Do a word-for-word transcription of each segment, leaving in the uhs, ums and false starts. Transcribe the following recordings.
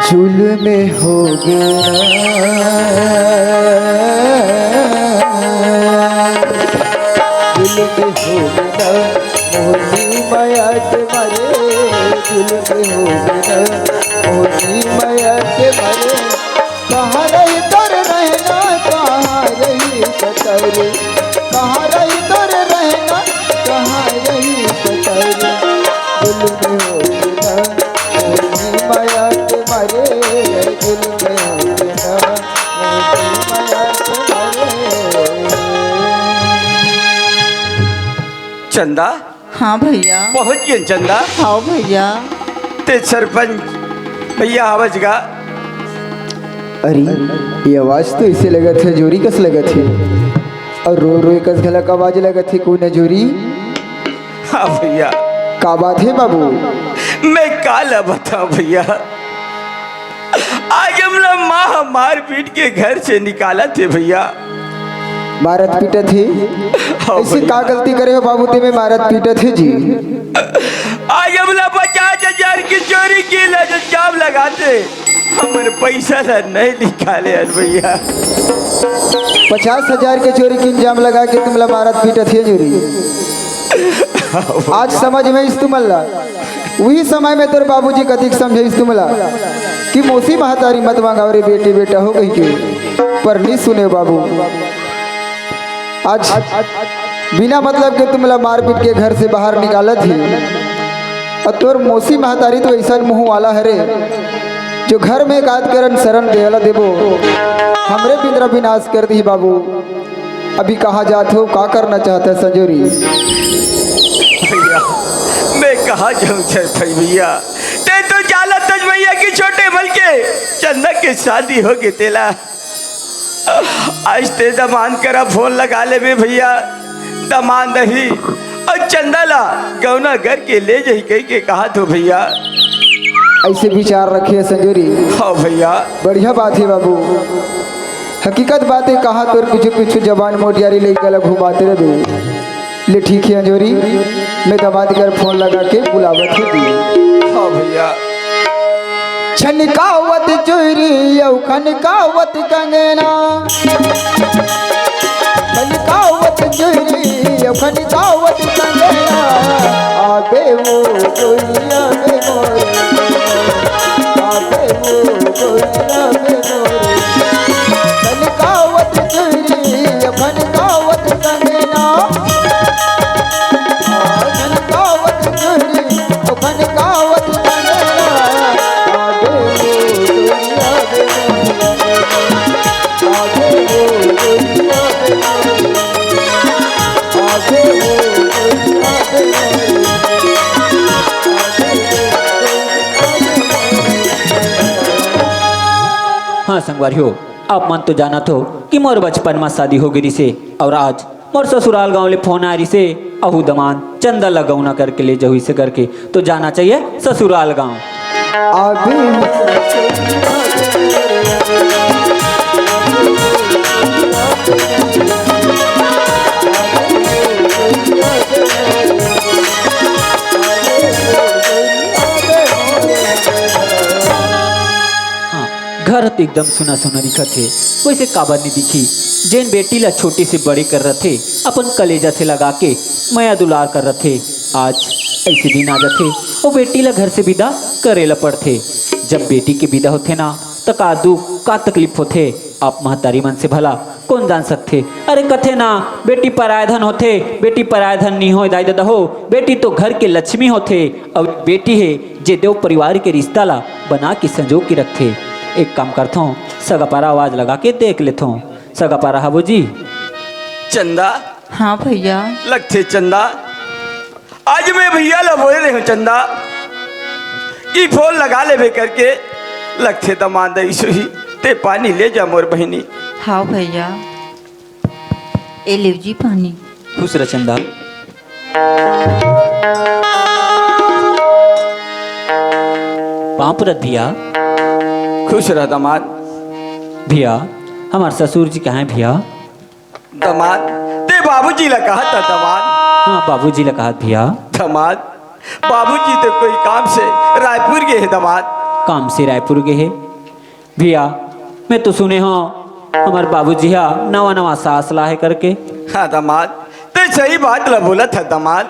जुल्म हो गया, जुल्म हो गया, मोती माया के मारे, जुल्म हो गया, मोती माया के मारे। कहाँ रही तोर रहना, कहाँ रही कतर, कहाँ रही तोर रहना, कहाँ रही कतर। जुल्म हो गया, मोती माया के मारे, जुल्म हो गया, मोती माया के मारे। चंदा, हाँ भैया। पहुंच गेन चंदा। हाँ भैया। ते सरपंच भैया आवाज गा। अरे, ये आवाज तो ऐसे लगत हे, जोरी कस लगत हे, और रो रोए कस घलक आवाज लगत हे, कोई न जोरी। हाँ भैया। का बात हे बाबू? मैं का ला बताऊं भैया, आज हमला माँ मार पीट के घर से निकालत हे भैया। मारत पीटत हे? हाँ ऐसी भैया। का गलती करे हो बाबू, ते में मारत पीटत हे जी? आज हमला पचास हजार की चोरी के ला इल्जाम लगात हे, हमर पैसा ला नहीं निकाले हन भैया। पचास हजार के चोरी के इल्जाम लगा के तुमला मारत पीटत हे जोरी। आज समझ में आइस तुमन ला। उही समय में तोर बाबूजी कतिक समझाइस तुमला कि मौसी महतारी मत मंगाओ रे बेटी बेटा हो कहिके, पर नी सुने बाबू। आज बिना मतलब के तुमला मारपीट के घर से बाहर निकालत हे, और तोर मौसी महतारी तो ऐसा मुंह वाला हरे, जो घर में एक आध करन शरण देवला देबो, हमरे बिंदरा विनाश कर दी बाबू। अभी कहाँ जात हो, का करना चाहत हे संजोरी? भैया, मैं कहाँ जाऊँ सरपंच भैया, ते तो जानत हस भैया कि छोटे बल के चंदा के शादी हो गे तेला। आज ते दमांद करा फोन लगा लेबे भैया, दमांद ही और चंदा ला गौना घर के ले जाही कहिके कहा तो भैया। ऐसे विचार रखे संजोरी। हाँ भैया। बढ़िया बात हे बाबू। हकीकत बात हे, कहा तोर पीछू पीछू जवान मोटियारी लइका ला घुमाते रहे। ले ठीक हे अंजोरी, मैं दमांद कर फोन लगा के बुलावत हे दी। हाँ भैया। छनकावत चूरी अउ खनकावत कंगना, खनकावत चूरी अउ खनकावत कंगना। आबे वो गोरिया बे मोरे, आबे वो गोरिया बे मोरे। खनकावत चूरी अउ खनकावत कंगना, खनकावत चूरी अउ खनकावत कंगना। आबे वो गोरिया बे मोरे, आबे वो गोरिया बे मोरे। हाँ संगवारी हो, आप मन तो जानत हो कि मोर बचपन म शादी हो गे रिसे, और आज मोर ससुराल गांव ले फोन आ रिसे, अहू दमांद चंदा ला गौना करके ले जहू इसे करके, तो जाना चाहिए ससुराल गांव। अभी हाँ, घर ह तो एकदम सुना सुना दिखत हे, वैसे काबर नहीं दिखी? जेन बेटी ला छोटे से बड़े कर रथे, अपन कलेजा से लगा के मया दुलार कर रथे, आज ऐसे दिन आ जाथे, वो बेटी ला घर से विदा करे ला पड़थे। जब बेटी के विदा होथे ना, त का दुख, का तकलीफ होथे, आप महतारी मन से भला कौन जान सकथे? अरे कथे ना, बेटी पराय धन होथे, बेटी पराय धन नहीं होय दाई ददा हो, बेटी तो घर के लक्ष्मी होथे, अउ बेटी हे जे देव परिवार के रिश्ता ला बना के संजो के रखथे। एक काम करथों, सगा पारा आवाज लगा के देख लेथों। सगा पारा हावो जी। चंदा। हाँ भैया। लगथे चंदा, आज मैं भैया ला बोले रहे हूँ चंदा कि फोन लगा लेबे करके, लगथे दमांद अइसो ही। ते पानी ले जा मोर बहिनी। हाँ भैया, ए लेव जी पानी। खुश रह चंदा। पाँव परत भैया। खुश रह दमांद। भैया, हमार ससुर जी कहाँ हे भैया? दमांद, ते बाबूजी ला कहा था दमांद। हाँ, बाबूजी ला कहा भैया। दमांद, बाबूजी तो कोई काम से रायपुर गे हे दमांद। काम से रायपुर गे हे। भैया, मैं तो सुने हंव, हमर बाबूजी हा नवा नवा सास लाहे करके। हाँ दमाद, ते सही बात ला बोलत हे दमाद,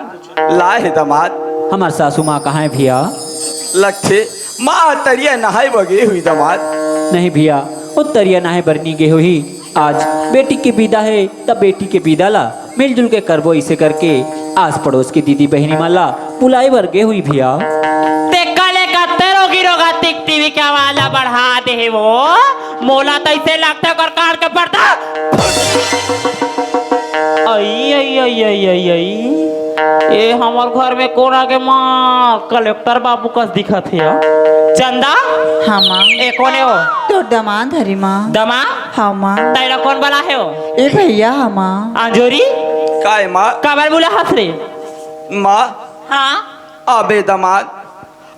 लाहे दमाद। हमर सासू माँ कहाँ हे भैया? लगथे माँ तरिया नहाय बर गे होही दमाद। नहीं भैया, वो तरिया नहाय बर नी गे होही। आज बेटी के बिदा हे, त बेटी के बिदा ला मिलजुल के करबो, अइसे करके आस पड़ोस के दीदी बहिनी मन ला बुलाए बर गे होही भैया। ते काले का तेरो गिरो गा टिक टीवी के आवाज ला बढ़ा दे हे वो। मोला तो अइसे लगथे ओकर कान के पर्दा। अई, अई, अई, अई, अई, अई। ए हमर घर में कोन आगे माँ? कलेक्टर बाबू कस दिखत हे यार। चंदा? हाँ माँ। ए कोन हे वो? तोर दमाद हरे माँ। दमाद? हाँ माँ। तैला कोन बलाहे वो? ए भैया, हाँ माँ। अंजोरी? काय माँ? काबर बुलाहस रे? माँ। हाँ? अबे दमाद,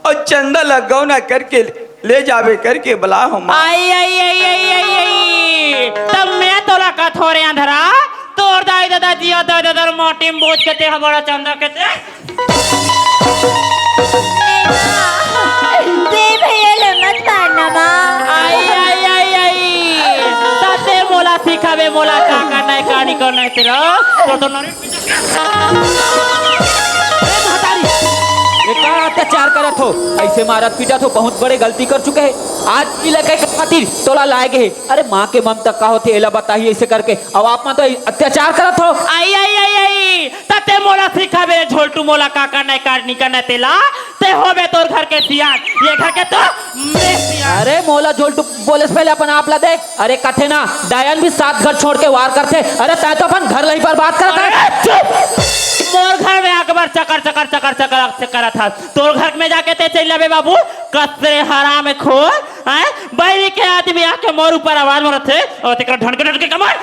अउ चंदा ला गौना करके ले जाबे करके बला हो माँ। आई, आई, आई, आई, आई, आई। तब मैं तोला कथों रे अंधरा, तोर दाई ददा जिया दाई ददा माटी में बोझ के ते हा बड़ा चंदा के ते। दे भैया ले मत मारना माँ। आई, आई, आई, आई। तब ते मोला सिखाबे, मोला का करना हे, का नहीं करना हे तेला। तो, तो नरी ए महतारी, ये का अत्याचार करत हो? अइसे मारत पीटत हो, बहुत बड़े गलती कर चुके हे। आज ई लइका के खातिर तोला लाए गे हे। अरे माँ के ममता का होथे, एला बताही अइसे करके। अब आप मन तो अत्याचार करत हो। आई, आई, आई, आई, त ते मोला सिखाबे रे झोलटू, मोला का करना हे, का नहीं करना हे तेला। ते होबे तोर घर के सियान, ये घर के तो मैं सियान। अरे मोला झोलटू बोले से पहले अपन आप ला देख। अरे कथे ना, डायन भी सात घर छोड़ के वार करथे। अरे तैं तो अपन घर ला ही बर्बाद करत हस। अरे चुप! मोर घर में आके बर चकर, चकर, चकर, चकर, चकर करत हस। तोर घर में जाके ते चल जाबे बाबू, कतरे हराम खोर, हैं? बहिरी के आदमी आके मोर ऊपर आवाज मारत हे, अउ तेकर ढनके, ढनके कमर।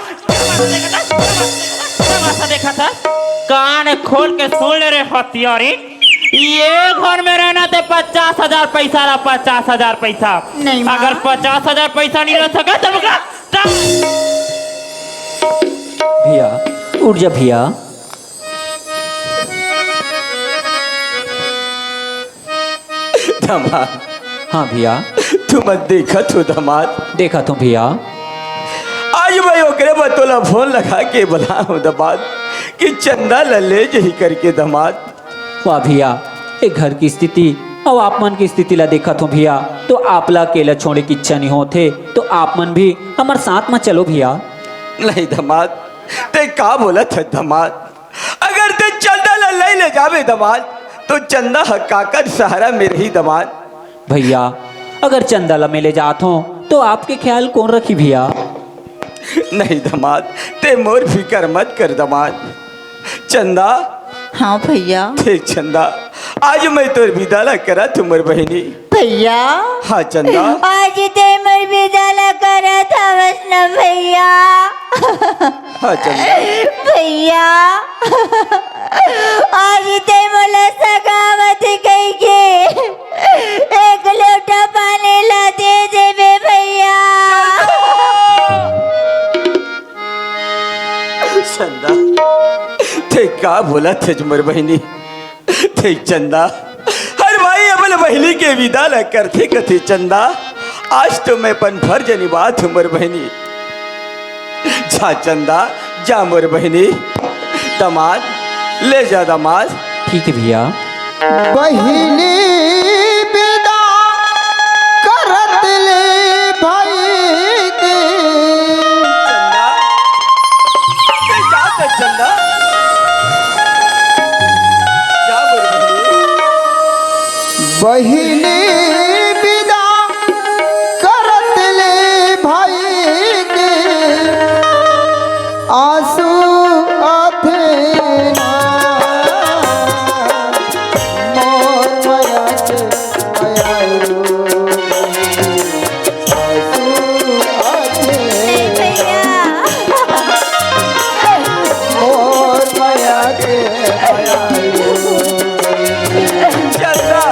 तमाशा देखत हस? कान खोल के सुन ले रे हथियारी। ये घर में रहना ते पचास हजार पैसा ला, पचास हजार पैसा। नहीं माँ। अगर पचास हजार पैसा नहीं रह सके तो मुका, तब भैया, उठ जा भैया। दमाद। हाँ भैया। तुमन देखत हो दमाद। देखत हों भैया। आज मैं ओकरे बर तोला फोन लगा के बलाए हों दमाद कि चंदा ला ले जही करके दमाद। वाह भैया, ए घर के स्थिति अउ आप मन के स्थिति ला देखत हों भैया, तो आप ला अकेला छोड़े के इच्छा नहीं होत हे, तो आप मन भी हमर साथ म चलो भैया। नहीं दमाद, ते का बोलत हस दमाद? अगर ते चंदा ला ले ले जाबे दमाद, तो चंदा ह काकर सहारा में रही दमाद? भैया, अगर चंदा ला मैं ले जात हों, तो आपके ख्याल कोन रखी भैया? नहीं दमाद, ते मोर फिकर मत कर दमाद। चंदा। हाँ भैया। देख चंदा, आज मैं तोर बिदा ला करत हों मोर बहिनी। भैया। हाँ चंदा। आज ते मोर बिदा ला करत हवस न भैया। हाँ चंदा। भैया, आज ते मोला सगावत कहिके एक लोटा पानी ला दे देबे भैया। चंदा, ते का बोलत हस मोर बहिनी? देख चंदा, हर भाई अपन बहिनी के बिदा ला करथे कथे चंदा, आज तो मैं अपन फर्ज निभात हों मोर बहिनी। जा चंदा, जा मोर बहिनी। दमाद, ले जा दमाद। ठीक हे भैया। बहिनी बिदा करत ले भाई के। चंदा, ए जा त चंदा। जा मोर बहिनी। बहिनी बिदा करत ले भाई के, आंसू आथे ना मोर मया के मयारू। आंसू आथे ना मोर मया के मयारू। चंदा।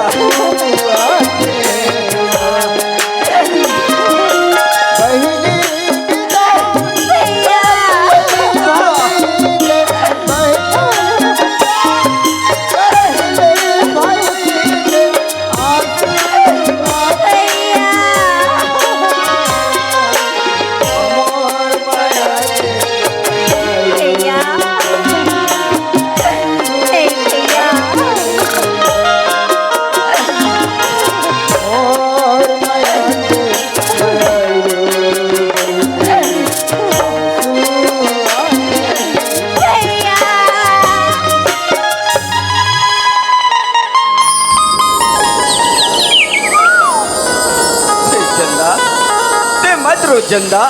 रो चंदा।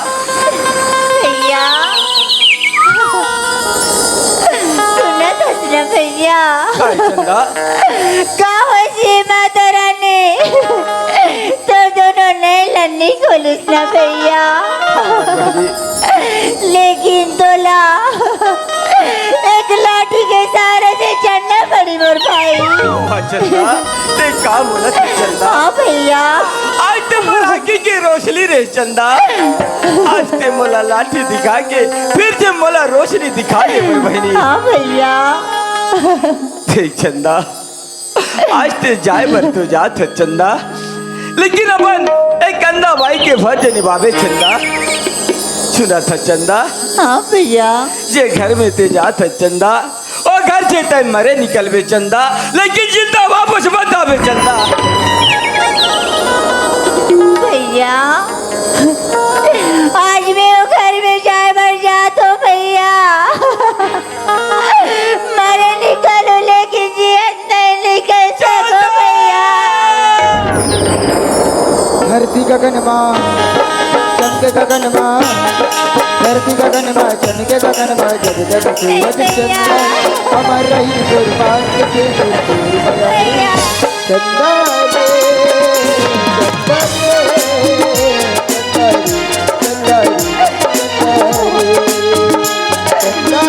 भैया, सुनत हस ना भैया? काय चंदा? का होइस माता रानी? तोर दोनों नैन ल नइ खोलिस ना भैया। लेकिन तोला एक लाठी के सहारा से चलना पड़ी मोर भाई। वाह चंदा, तैं का बोलत हस चंदा? हाँ भैया। आज तैं मोर आँखी के रोशनी रे चंदा। आज तैं मोला लाठी दिखा के फिर से मोला रोशनी दिखा दे मोर बहिनी। हाँ भैया। देख चंदा, आज तैं जाए बर तो जात हस चंदा, लेकिन अपन एक अंधा बाई के फर्ज निभाबे चंदा। सुनत हस चंदा? हाँ भैया। जे घर में तैं जात हस चंदा, ओ घर से तैं मरे निकलबे चंदा, लेकिन जिंदा वापस मत आबे चंदा। भैया, आज मैं वो घर में जाए बर जात हूँ भैया। मरे निकलूं लेकिन जियत नहीं निकल सकूं भैया। धरती गगन मा, चमके गगन मा, धरती गगन मा, चमके गगन मा, जग जग सूरज चंदा, अमर रही कुर्बान के सिर पर भैया। चंदा रे, चंदा रे, चंदा रे, चंदा रे, चंदा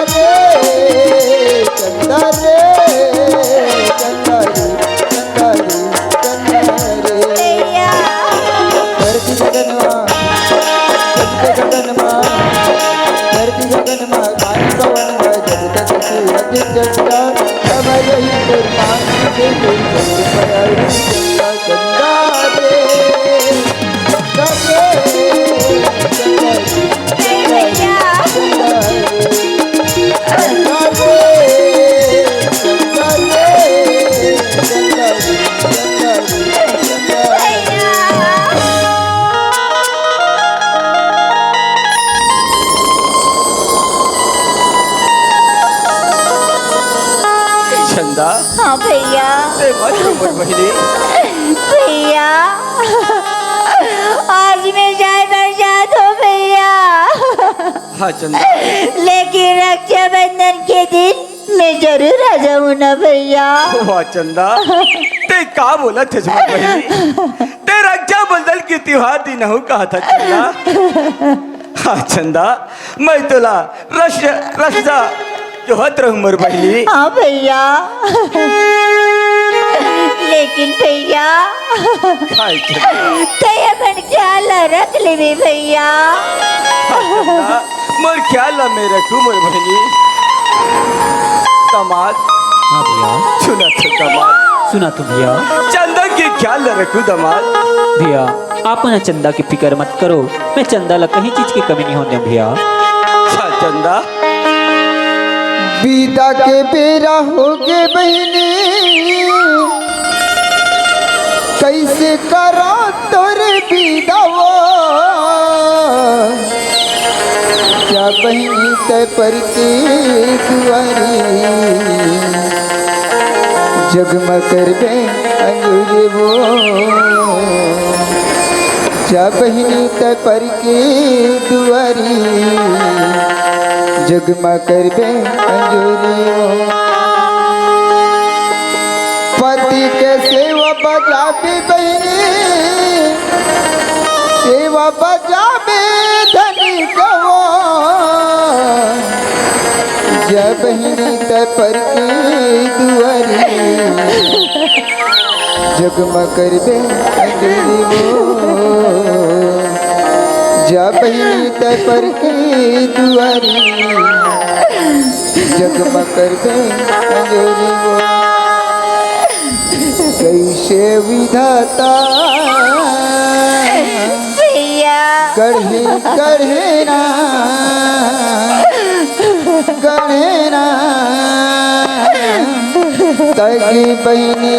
रे, चंदा रे, चंदा रे, चंदा रे, चंदा रे। भैया। धरती गगन मा, चमके गगन मा, धरती गगन मा, पानी पवन मा, जग तक सूरज चंदा, सब यही कुर्बान के दिल पर चंदा, चंदा रे। चंदा। हाँ भैया। तैं मत रो मोर बहिनी। भैया, आज मैं जाए बर जात हूँ भैया। हाँ चंदा। लेकिन रक्षाबंधन के दिन मैं जरूर आ जाऊँ ना भैया। वाह चंदा, तैं का बोलत हस मोर बहिनी? तैं रक्षाबंधन के तिहार दिन हूँ कहा था चंदा। हाँ चंदा, मैं तोला रस, रसदा जोहत रहूं मोर बहिनी। हाँ भैया। लेकिन भैया, काय के? तैं अपन ख्याल ला रख लेबे भैया। हाँ चंदा, मोर ख्याल ला मैं रखूं मोर बहिनी। दामाद। हाँ भैया। सुनत हस दामाद? सुनत हूँ भैया। चंदा के ख्याल ला रखूं दामाद। भैया, आप मन चंदा के फिकर मत करो, मैं चंदा ला कहीं चीज के कमी नहीं होने दूं भैया। अच्छा चंदा। बिदा के बेरा होगे बहिनी, कइसे करा तोर बिदावा। जा बहिनी तैं परके दुआरी, जगमग करबे अंजोरी वो। जा बहिनी तैं परके दुआरी, जगमग करबे अंजोरी वो। पति के सेवा बजाबे बहिनी, सेवा बजाबे धनी कवा। जा बहिनी तैं परके दुआरी, जगमग करबे अंजोरी वो। जा बहिनी तैं परके दुआरी, जगमग करबे अंजोरी वो। कइसे विधाता भैया। गढ़े, गढ़े ना, गढ़े ना, तगी बहिनी।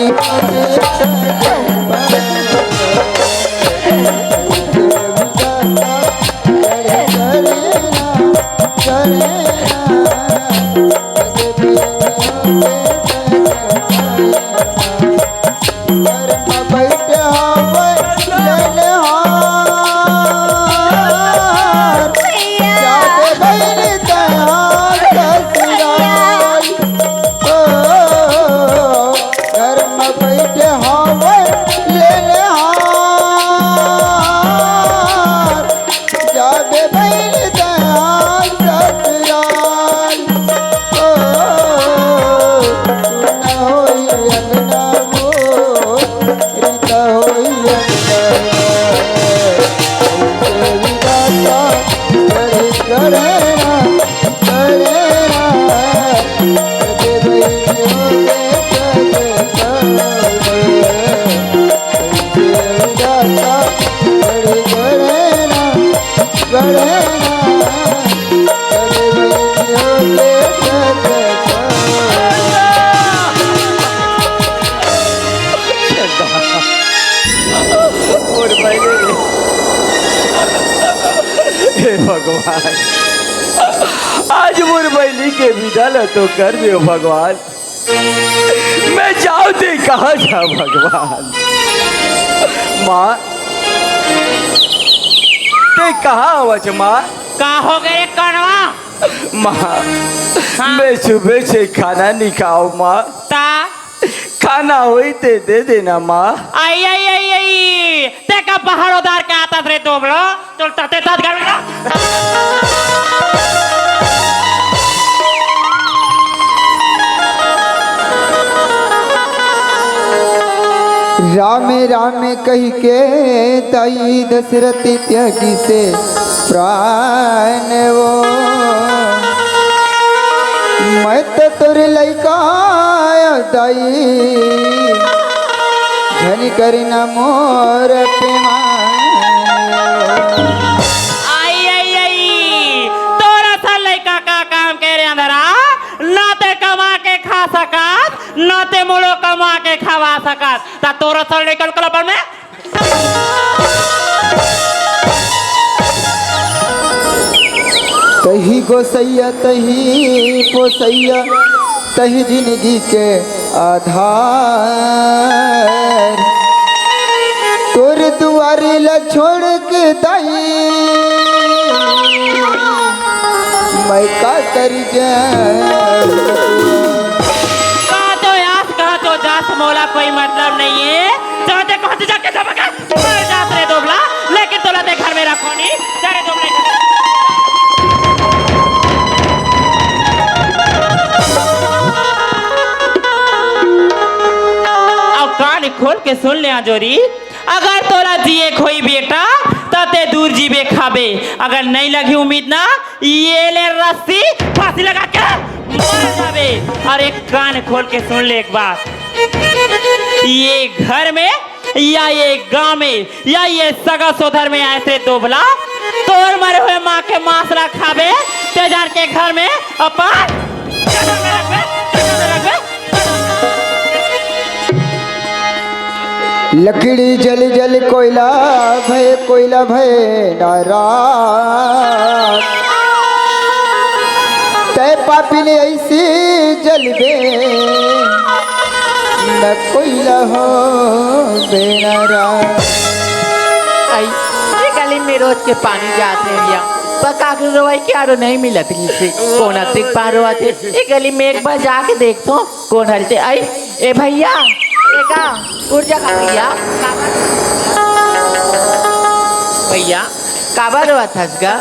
भगवान, आज मोर बहिनी के बिदा ल तो कर देव भगवान। मैं जाव ते कहाँ जाव भगवान। माँ, ते कहाँ आवच माँ? का हो गए कनवा? माँ, हाँ। मैं सुबह से खाना नहीं खाव माँ। ता? खाना होई ते दे देना माँ। आई, आई, आई, आई, ते का पहाड़ोदार के आतस रे दोबलो, चल तते तात घर में जा। राम राम कहि के दाई दशरथ त्यागी से प्राण वो। मैं तो तोर लइका आयो दाई, झन करना मोर अपमान। आई, आई, आई, तोर असन लइका का काम के रे अंधरा, ना ते कमा के खा सकत, ना ते मोलो कमा के खवा सकत, ता तोर असन लइका निकल अपन में। तही गोसैया, तही पोसैया, तही जिंदगी के आधार। तोर दुआरे ला छोड़ के दाई, मैं का कर जाऊं? का तो यास, का तो जास, मोला कोई मतलब नहीं है। चाहते कौन से जाके दबा के मर जात रे दोबला, लेकिन तोला ते घर में रखो नहीं। जा रे दोबला। अब कान खोल के सुन ले आजोरी, अगर तोला जिए खोई बेटा, त ते दूर जीबे खाबे, अगर नहीं लगी उम्मीद ना, ये ले रस्सी, फांसी लगा के मर जाबे। और एक कान खोल के सुन ले एक बात, ये घर में या ये गांव में या ये सगा सोधर में ऐसे दोबला तोर मरे हुए माँ के मांस ला खाबे, ते जान के घर में अपन जगह में रखबे, जगह में रखबे। लकड़ी जल जल कोयला भय, कोयला भय नाराज। तै पापिन ऐसी जलबे, न कोयला होबे नाराज। आई, ये गली में रोज के पानी जात हे भैया, पका के रोवाई के आरो नहीं मिलत हे से। कोन अतिक पार रोवत हे? ये गली में एक बार जाके देखथों, कोन हरते? आई, ए भैया, ए का? उठ जा का भैया? भैया, काबर रोवत हस गा?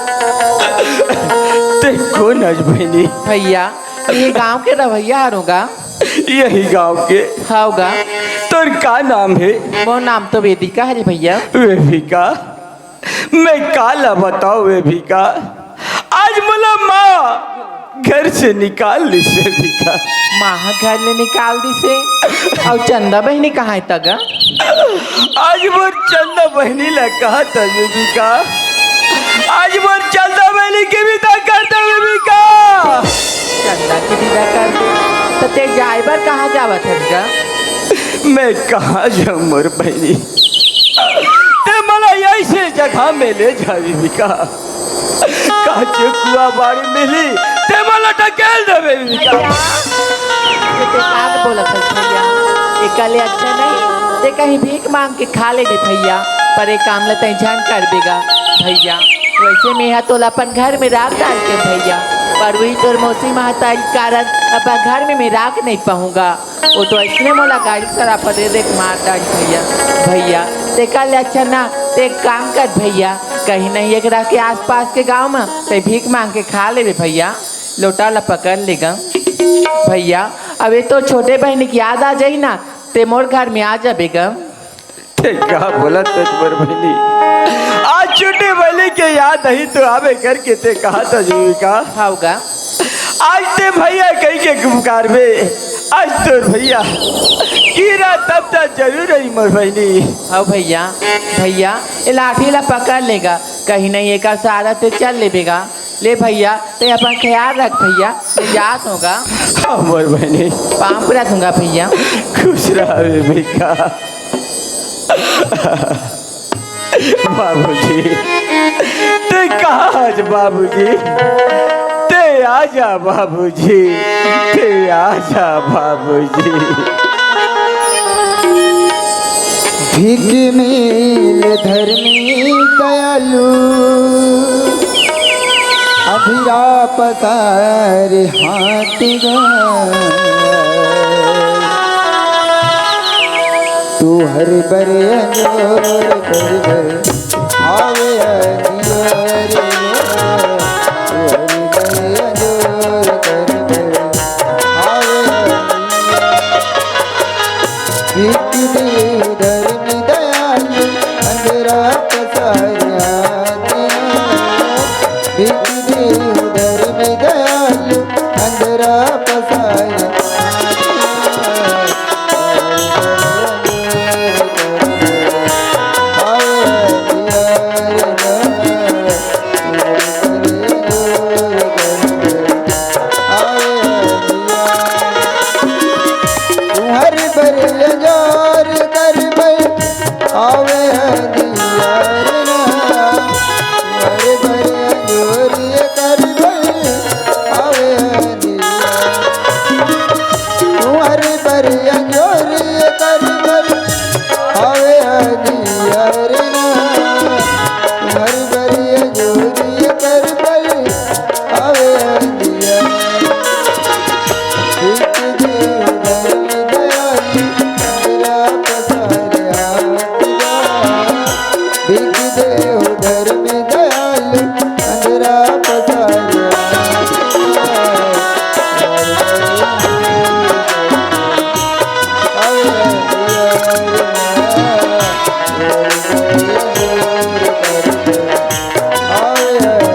ते कोन हस बहिनी? भैया, ये गांव के रहवैया हरो गा? यही गांव के। हव गा। तोर का नाम हे? मोर नाम तो वेदिका हरे भैया। वेदिका? मैं काला बताओ वेदिका, आज मोला माँ घर से निकाल दिस वेदिका। माँ घर ले निकाल दिसे? अउ चंदा बहिनी कहाँ हे तगा? आज मोर चंदा बहिनी ला कहा था वेदिका, आज मोर चंदा बहिनी के विदा कर दे वेदिका। चंदा के विदा कर दे, त ते जाए बर कहाँ जावत हस गा? मैं कहाँ जाऊँ मोर बहिनी, ते मोला ऐसे जगह में ले जाबे वेदिका, काचे कुआ बाड़ी मिली, ते मोला ढकेल देबे वेदिका। भैया, ये ते का बोलत हस भैया? एकर ले अच्छा नहीं ते कहीं भीख मांग के खा लेबे भैया, पर ए काम ल तैं झन करबे गा भैया। वैसे में हा तोला अपन घर में राख डाल के भैया, पर वही तोर मौसी महतारी के कारण अपन घर में मैं राख नहीं पाऊंगा। वो तो ऐसने मोला गाड़ी सरापा दे दे के मार डारी भैया। भैया, तेकर ले अच्छा ना, ते एक काम कर भैया, कहीं नहीं एकरा के आसपास के गांव में ते भीख मांग के खा लेबे भैया। लोटा ला पकड़ लेगा भैया। अबे तो छोटे बहिनी के याद आ जाही ना, ते मोर घर में आ जाबे गा। ते का बोलत हस मोर बहिनी? आज छोटे बहिनी के याद आही तो आबे करके ते कहा था जीविका। हव गा। आज ते भैया कहि के पुकारबे, आज तोर भैया कीरा तब तक जरूर रही मोर बहिनी। हव भैया, भैया, ए लाठी ला पकड़ लेगा, कहीं नहीं एकर सहारा ते चल लेबे गा। ले भैया, ते अपन ख्याल रख भैया, मैं जात हों गा। हाँ मोर बहिनी। पाँव परत हों गा भैया। खुश रह बेबिका। बाबूजी, तैं कहाँ हस बाबूजी? तैं आजा बाबूजी, तैं आजा बाबूजी। भीख मिल धर्मी दयालु, अंधिरा पसार हाथ गा। तुहर बर अंजोर करबे, आवे अंधियार। तुहर बर अंजोर करबे, आवे अंधियार। भीख दे धर्म दयालु, अंधरा पसार हाथ गा। भीख दे धर्म दयालु, अंधरा पसार। तुहर बर अंजोर करबे, आवे अंधियार ना। तुहर बर अंजोर करबे, आवे अंधियार। तुहर बर अंजोर करबे, आवे अंधियार ना। तुहर बर अंजोर करबे, आवे अंधियार। भीख दे धर्म दयालु, अंधरा पसार हाथ गा। भीख दे धर्म दयालु, अंधरा पसार हाथ गा। आवे अंधियार।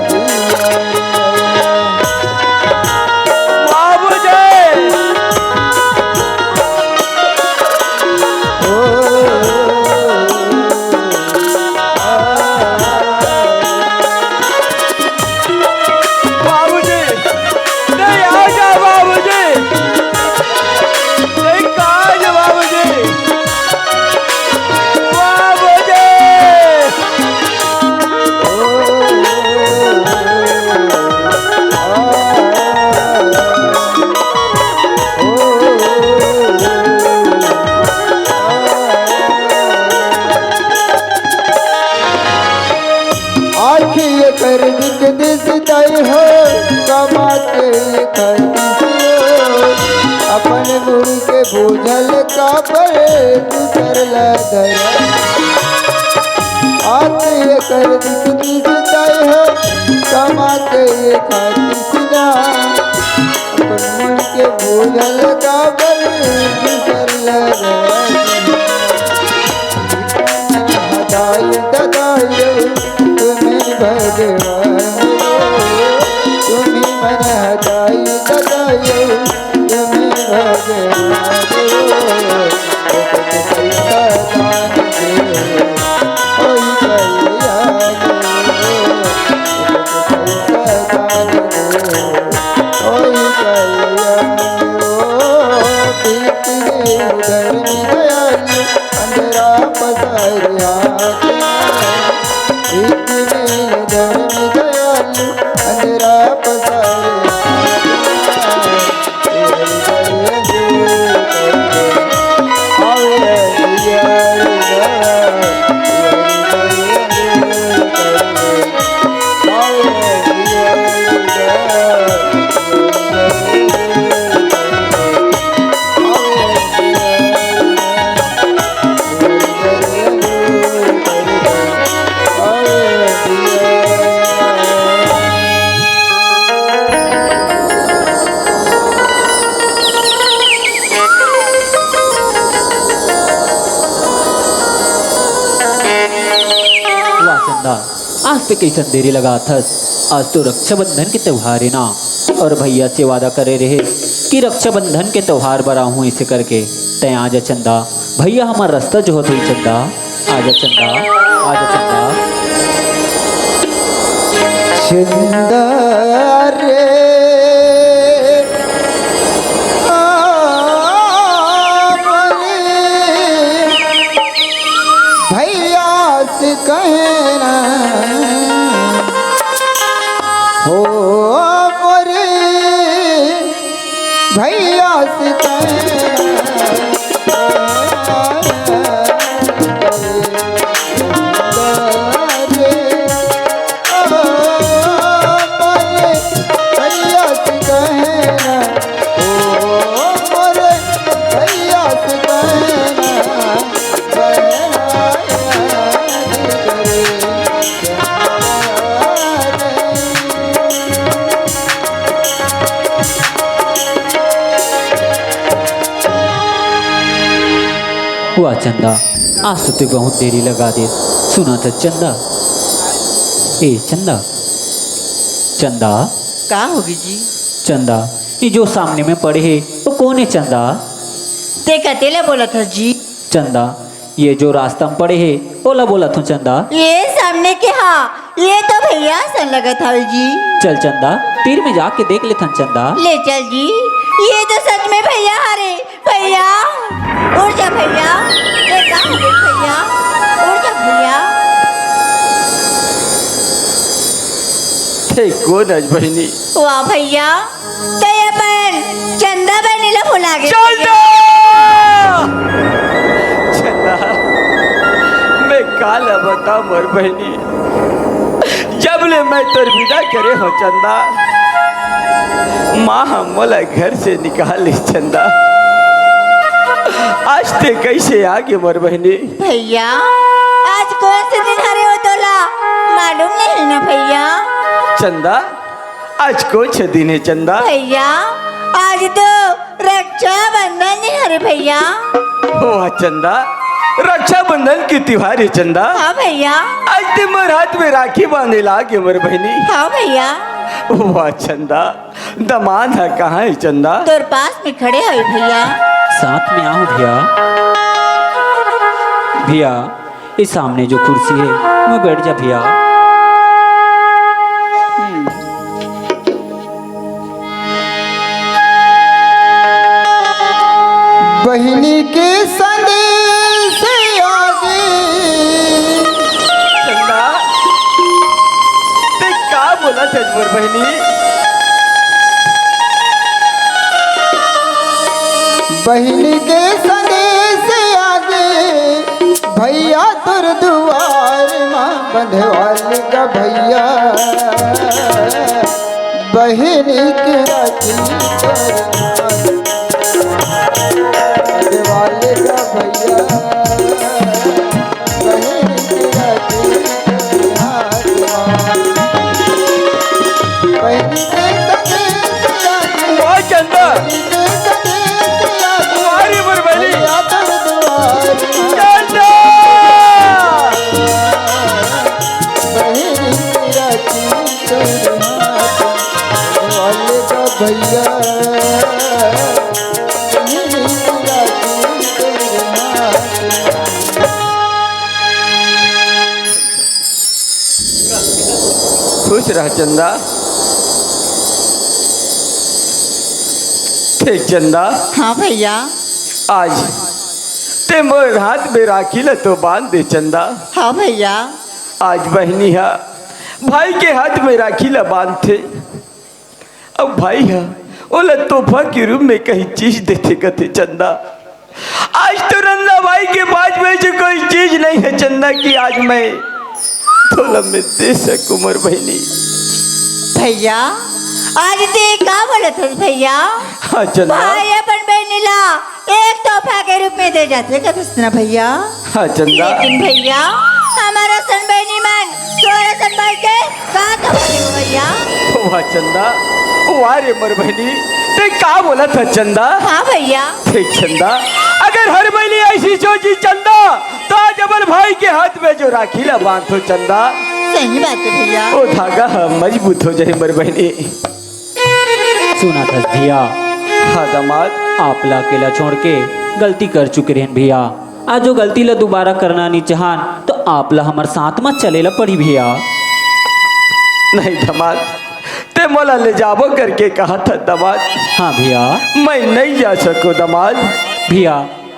बाबूजी। बाबूजी, नहीं आ जा बाबूजी। नहीं कहा जा बाबूजी। बाबूजी। आँखी एकर दिख दिस दाई हो, कमा के एकर दिस हो। अपन मुड़ी के बोझल काबर दूसर ला धरा। आँखी एकर दिख दिस दाई हो, कमा के एकर दिस ना। अपन मुड़ी के बोझल काबर दूसर ला धरा। हदाई ददाई तुम्ही भगवान हो, तुम्ही मन हदाई ददाई तुम्ही भगवान हो। पैसा दान दे, ओई कल्याण हो। पैसा दान दे, ओई कल्याण हो। भीख दे धर्म दयालु, अंधरा पसार हाथ। भीख दे धर्म दयालु, अंधरा पसार हाथ। वाह चंदा, आज तैं कइसन देरी लगाथस? आज तो रक्षाबंधन के त्योहार हे ना, अउ भैया से वादा करे रहे कि रक्षाबंधन के त्योहार बर आहूं, अइसे करके तैं आजा चंदा, भैया हमर रस्ता जोहत होही चंदा, आजा चंदा, आजा चंदा। चंदा रे, आ, भैया से कहना हो मोरे भैया से कहना। भैया से कहना, ओ मोरे भैया से कहना, बहना याद करे। वाह चंदा, आज तो तू बहुत देरी लगा दे। सुना था चंदा, ए चंदा, चंदा। का होगे जी? चंदा, ये जो सामने में पड़े हे, वो कौन हे चंदा? ते कतेला बोलत हस जी? चंदा, ये जो रास्ता में पड़े हे, ओला बोलत हूँ चंदा। ये सामने के हा, ये तो भैया असन लगत हवे जी। चल चंदा, तीर में जाके देख लेथन चंदा। ले चल जी, ये तो सच में भैया हरे। भैया, उठ जा भैया, ये का हो गइस भैया, उठ जा भैया। ते कोन हस बहिनी? वाह भैया, ते अपन चंदा बहिनी ला भुला गे। चंदा! चंदा, मैं का ला बतावं मोर बहिनी, जब ले मैं तोर बिदा करे हों चंदा, माँ ह मोला घर से निकाल लिस चंदा। आज ते कइसे आगे मोर बहिनी? भैया, आज कोन से दिन हरे वो तोला मालूम नहीं ना भैया? चंदा, आज कोन से दिन हे चंदा? भैया, आज तो रक्षाबंधन नहीं हरे भैया। वाह चंदा, रक्षाबंधन के तिहार हे चंदा। हाँ भैया। आज ते मोर हाथ में राखी बांधे ला आगे मोर बहिनी। हाँ भैया। वाह चंदा, दमाद ह कहाँ हे चंदा? तोर पास में खड़े हवे भैया। साथ में आव भैया। भैया, ये सामने जो कुर्सी हे, ओमा बैठ जा भैया। बहिनी के संदेश आगे। चंदा, ते का बोलत हस मोर बहिनी? बहिनी के संदेश आगे, भैया तोर दुआर मा बंधवाल का भैया। बहिनी के राखी तोर हाथ, बंधवाल का भैया। बहिनी के राखी तोर हाथ मा। बहिनी के संदेश आगे, ओ चंदा। अरे मोर बहिनी। चंदा। भैया। खुश रह चंदा। ठीक चंदा। हाँ भैया। आज ते मोर हाथ में राखी ला तो बांध दे चंदा। हाँ भैया। आज बहिनी ह भाई के हाथ में राखी ला बांधथे, अउ भाई ह ओला तोहफा के रूप में कहीं चीज देथे कथे चंदा। आज तो नंदा भाई के पास में से कोई चीज नहीं है चंदा कि आज मैं तोला मैं दे सकूं मोर बहिनी। भैया, आज ते का बोलत हस भैया? हाँ चंदा। भाई अपन बहिनी ला एक तोहफा के रूप में दे जाथे कथस ना भैया। हाँ चंदा। लेकिन भैया, हमर असन बहिनी मन तोर असन भाई के का तोहफा देबो भैया? वाह चंदा, वाह रे मोर बहिनी, ते का बोलत हस चंदा? हाँ भैया। ठीक चंदा, अगर हर बहिनी ऐसी सोची चंदा, तो आज अपन भाई के हाथ में जो राखी ला बांधो चंदा, सही बात है भैया। ओ धागा ह मजबूत हो जाए मोर बहिनी। सुनत हस भैया? हाँ दामाद। आप ला अकेला छोड़ के गलती कर चुके रहेन भैया। आज वो गलती ला दोबारा करना नहीं चाहन, तो आप ला हमर साथ मा चले ला पड़ी भैया। नहीं दामाद, ते मोला ले जाबो करके कहा था दामाद। हाँ भैया। मैं नहीं जा सको दामाद। भैया,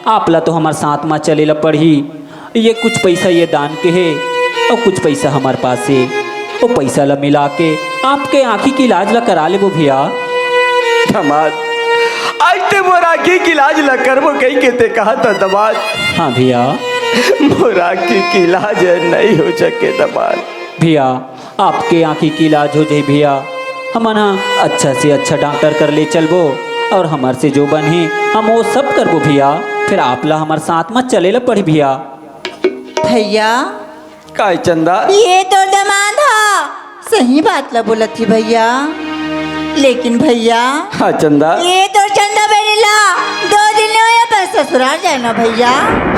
आप ला तो हमर साथ मा चले ला पड़ही। ये कुछ पैसा ये दान के हे अउ कुछ पैसा हमर पास हे, वो पैसा ला मिला के आपके आँखी के इलाज ला करा लेबो भैया। दमाद, आज ते मोर आँखी के इलाज ला करबो कहि के ते कहा था दमाद। हाँ भैया। मोर आँखी के इलाज नहीं हो सके दमाद। भैया, आपके आँखी के इलाज हो जाही भैया, हमन ह अच्छा से अच्छा डॉक्टर कर ले चलबो अउ हमर से जो बनही हम वो सब करबो भैया। फिर आप ला हमर साथ म चले ला पड़ही भैया। भैया, काय चंदा? ये तो दमाद ह, सही बात ला बोलत ही भैया। लेकिन भैया, हाँ चंदा। ये तो चंदा बहिनी ला दो दिन में अपन ससुराल जाना भैया।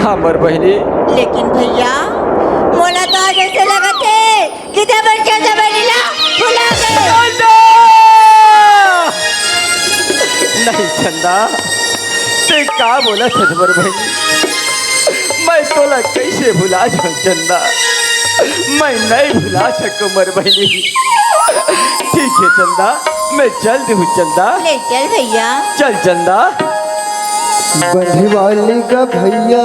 हाँ मोर बहिनी। लेकिन भैया, मोला तो आज ऐसे लगत हे कि ते अपन चंदा बहिनी ला भुला गए। नहीं चंदा, ते का बोलत हस मोर बहिनी? मैं तोला कैसे भुला जाऊं चंदा? मैं नहीं भुला सकूं मोर बहिनी। ठीक है चंदा, मैं चल दूं चंदा। ले चल भैया। चल चंदा। बंधवाली का भैया।